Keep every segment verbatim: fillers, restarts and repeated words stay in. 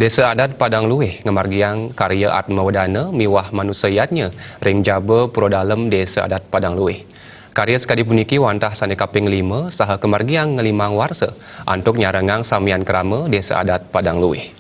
Désa Adat Padang Luih ngamargiang karya Atma Wedana miwah manusa yadnya ring jaba Pura Dalem Désa Adat Padang Luih. Karya sakadi puniki wantah sané kaping lima saha kamargiang limang warsa antuk nyarengang samian krama Désa Adat Padang Luih.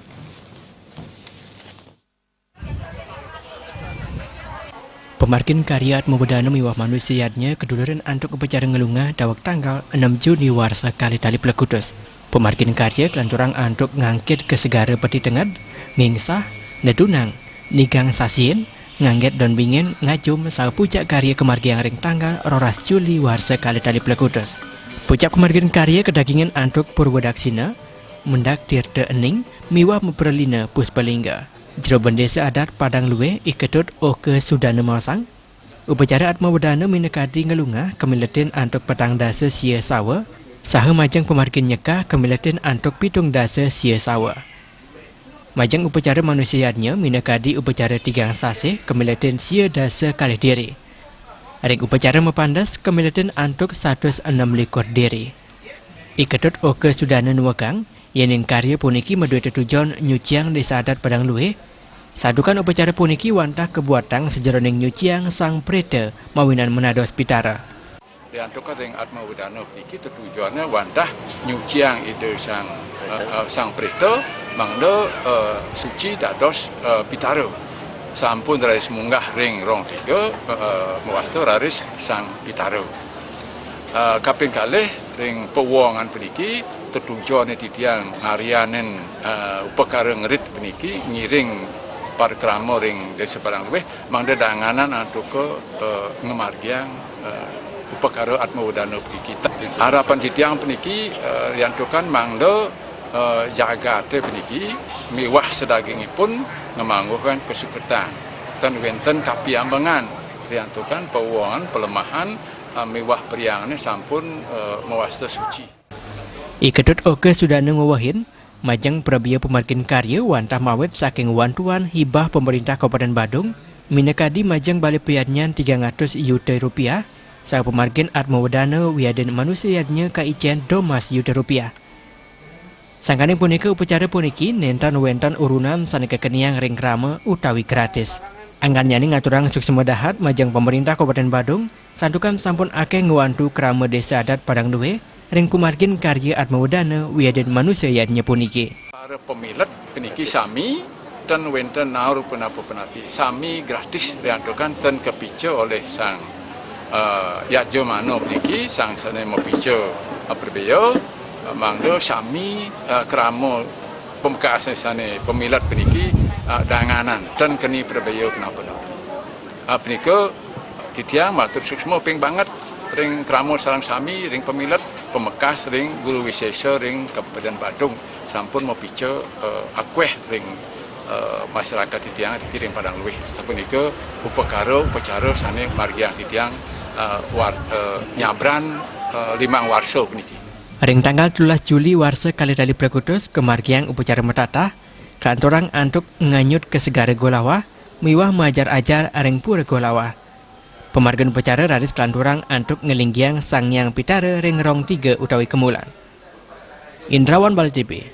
Pamargin karya Atma Wedana miwah manusa yadnya kadulurin antuk upacara nglungah daweg tanggal enem Juni warsa kalih tali plekutus. Pamargin karya kalanturang antuk ngangkit ka segara Peti Tenged, ngingsah, nedunang, nigang sasihin, nganggét don bingin, ngajum, saha pucak karya kamargiang ring tanggal roras Juli warsa kalih tali plekutus. Pucak pamargin karya kadagingin antuk purwa daksina, mendak tirta ening, miwah mapralina puspa lingga. Jero Bendésa Adat Padang Luih I Ketut Oka Sudana maosang, upacara Atma Wedana minakadi nglungah kamiletin antuk petang dasa sia sawa, saha majeng pamargin nyekah kamiletin antuk pitung dasa sia sawa. Majeng upacara manusa yadnya minakadi upacara tigang sasih kamiletin sia dasa kalih diri. Ring upacara mapandes kamiletin antuk satus enem likur diri. I Ketut Oka Sudana nuekang, yéning karya puniki madué tetujon nyuciang Désa Adat Padang Luih. Santukan upacara puniki wantah kabuatang sajeroning nyuciang Sang Preta mawinan manados pitara. Riantukan ring Atma Wedana puniki tetujonnya wantah nyuciang Ida Sang, eh, eh, Sang Preta, mangda, eh, suci dados, eh, pitara. Sampun raris munggah ring rong tiga, eh, eh, mawasta raris Sang Pitara. Eh, kaping kalih, ring pawongan puniki, tetujoné titiang ngaryanin, eh, upakara ngerit puniki, ngiring parikrama ring Désa Padang Luih, mangda danganan antuka, eh, ngamargiang, eh, upakara Atma Wedana puniki. Harapan titiang puniki, eh, riantukan mangda, eh, jagaté puniki miwah sadagingipun ngamangguhang kasukertan. Tan wénten kapiambengan riantukan pawongan palemahan, eh, miwah priangané sampun, eh, mawasta suci. I Ketut Oka Sudana ngwewehin, majeng prabéa pamargin karya wantah mawit saking wantuan hibah Pemerintah Kabupaten Badung, minakadi majeng balé payadnyan tigang atus yuta rupiah, saha pamargin Atma Wedana wiadin manusa yadnya kaicén dumas yuta rupiah. Sangkaning punika upacara puniki nénten wénten urunan sané kakeniang ring krama utawi gratis. Anggannyané ngaturang suksma dahat majeng Pemerintah Kabupaten Badung, santukan sampun akéh ngwantu krama Désa Adat Padang Luih, ring pamargin karya Atma Wedana wiadin manusa yadnya puniki. Para pamilet puniki sami, tan wénten naur punapa-punapi, sami gratis riantukan tan kapica olih Sang, eh, Yajamana puniki, Sang Sané Mapica, eh, prabéa, eh, mangda sami, eh, krama pamekas sané pamilet puniki, eh, danganan, tan keni prabéa punapa-punapi. Ah, punika titiang matur suksma ping banget ring krama sareng sami, ring pamilet, pamekas ring Guru Wisésa ring Kabupaten Badung, sampun mapica, eh, akuéh ring, eh, masyarakat titiang niki ring Padang Luih. Sapunika upakara upacara sané margiang titiang, eh, war-, eh, nyabran, eh, limang warsa puniki. Ring tanggal telulas Juli warsa kalih tali plekutus kamargiang upacara matatah, kalanturang antuk nganyut ka Segara Golawah, miwah maajar-ajar ring Pura Golawah. Pamargin upacara raris kalanturang antuk nglinggiang Sang Hyang Pitara ring rong tiga utawi kemulan. Indrawan Bali T V.